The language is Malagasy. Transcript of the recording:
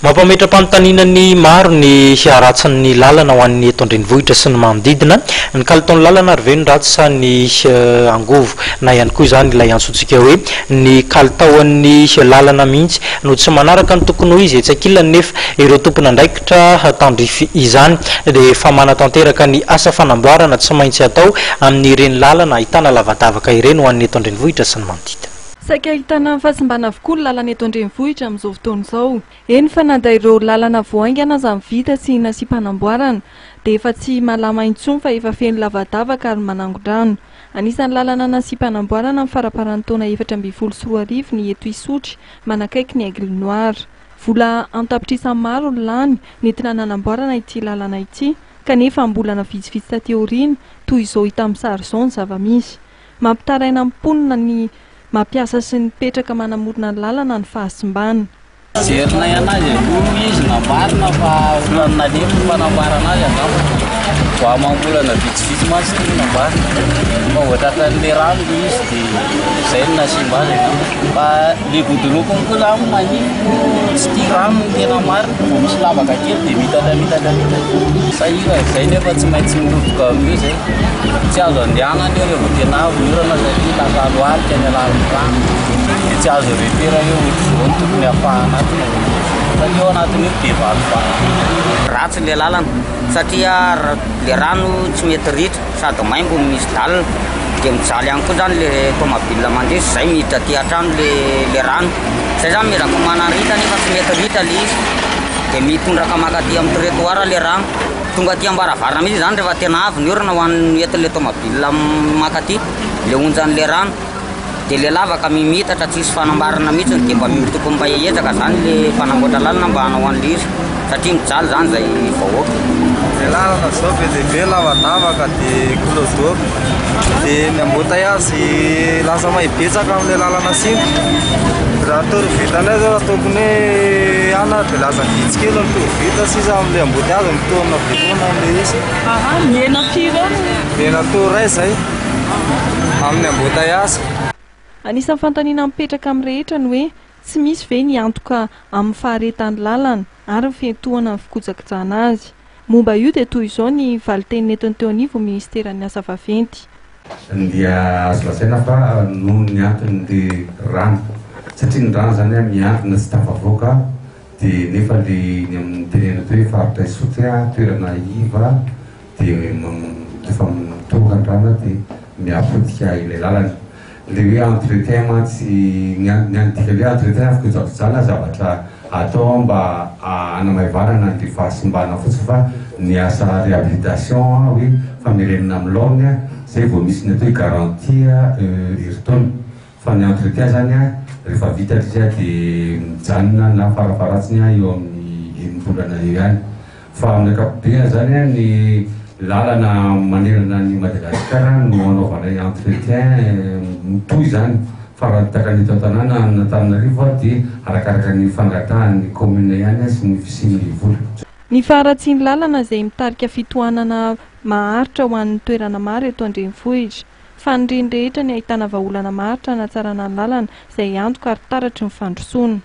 Mampametra-panontaniana ny maro ny haratsin'ny lalana ho an'ny eto an-drenivohitra sy ny manodidina. Ny kalitaon'ny lalana ary ve no ratsy sa ny angovo na ihany koa izany ilay antsointsika hoe ny kalitaon'ny lalana mihitsy no tsy manaraka ny tokony ho izy. Etsy ankilany nefa ireo tompon'andraikitra tandrify izany dia efa manatanteraka ny asa fanamboarana tsy maintsy atao amin'ireny lalana ahitana lavadavaka ireny ho an'ny eto an-drenivohitra sy ny manodidina. Saika ahitana fahasimbana avokoa ny lalana eto an-drenivohitra amin'izao fotoana izao. Eny fa na dia ireo lalana vao haingana aza ny vita sy nasiam-panamboarana dia efa tsy malama intsony fa efa feno lavadavaka ary manangon-drano. Anisan'ny lalana nasiam-panamboarana ny faramparan'ny taona 2014 ny eto Isotry manakaiky ny Aigle Noir. Vola an-tapitrisany maro no lany nentina nanamboarana ity lalana ity kanefa am-bolana vitsivitsy taty aoriana toy izao hita amin'ny sary izao ny zava-misy. Mampitaraina ny mponina ny mampiasa sy ny mipetraka manamorona ny lalana ny fahasimbana. Jerinay anazy aloha izy nambarina fa ohatran'ny nalemy ny fanambarana azy angamba. Vao amam-bolana vitsivitsy mantsy ity no nambarina. Fa vao tratran'ilay rano ilay izy dia izay no nahasimba azy angamba. Fa ilay goudron koa zany manify tsy tia rano ny tena marina. Vao misy lavaka kely dia miitatra miitatra miitatra. Sahirana izay nefa tsy maintsy miroboka amin'io izay. Tsy azo andehanana eo rehefa tena avy ny orana satria lasa alohalika ny alalan'ny rano. Dia tsy azo repère hoe ohatr'izao no tokony hahafahana ato na ohatr'izao. Satria ao anatin'io be vatovato. Ratsy ilay lalana satria le rano tsy mety ritra sady maimbo no misy dalle dia mijaly ihany koa zany le tomobile mandeha sy zay miditra aty an-trano le le rano. Zay zany miezaka manaritra nefa tsy mety ritra le izy dia mitondraka mankaty amin'ny trottoir le rano. Tonga aty am-baravarana mihitsy izany rehefa tena avy ny orana ho an'ny entin'ilay tomobile mankaty, ilay onjan'ilay rano. Dia ilay lavaka mimitatra tsisy fanambarana mihitsy dia mba tokony mba hiezaka izany ilay mpanamboatra lalana mba hanao an'ilay izy satria mijaly izany izay vahoaka. Ilay lalana izao be dia be lavadavaka dia clodoro dia ny embouteillage lasa may betsaka amin'ilay lalana simba. Raha tour vitanay zao raha tokony hoe ana dia lasa vitsy kely ny tour vita sisa amin'ilay embouteillage mitohana be foana amin'ilay izy. Aha, mihena firy eo? Mihena tour iray izay amin'ny embouteillage. Anisan'ny fanontaniana mipetraka amin'ny rehetra ny hoe tsy misy ve ny antoka amin'ny faharetan'ny lalana ary ny fiantohana ny fikojakojana azy. Momba io dia toy izao ny valinteny nentin'ny teo anivon'ny minisiteran'ny asa vaventy. Dia azo lazaina fa noho ny antony le rano satria ny rano zany miandrona tsy tafavoaka dia nefa le ny amin'ny tenenina teo hoe faritra Isotry toerana iva dia rehefa mitohoka ny rano dia mihapotika ilay lalana. Le hoe entretien mantsy, ny ny dikan'ny hoe entretien fikojakojana zavatra atao mba hanamaivanana an'le fahasimbana fotsiny fa ny asa réhabilitation hoe famerenana amin'ny laoniny zay vao misy ny atao hoe garantie herintaona fa ny entretien zany rehefa vita le izy dia mijanona na farafaharatsiny eo amin'ny enim-bolana eo ihany. Fa amin'ny ankapobeny izany ny lalana manerana an'i Madagasikara no anaovanay entretien mitohy izany fa raha tahaka ny eto an-tanàna an'Antananarivo dia arakaraka ny fangatahan'ny commune ihany sy ny fisian'ny vola. Ny faharatsian'ny lalana izay mitarika fitohanana maharitra ho an'ny toerana maro eto an-drenivohitra. Fanirian'ny rehetra ny hahitana vahaolana maharitra hanatsarana ny lalana izay antoka ary taratry ny fandrosoana.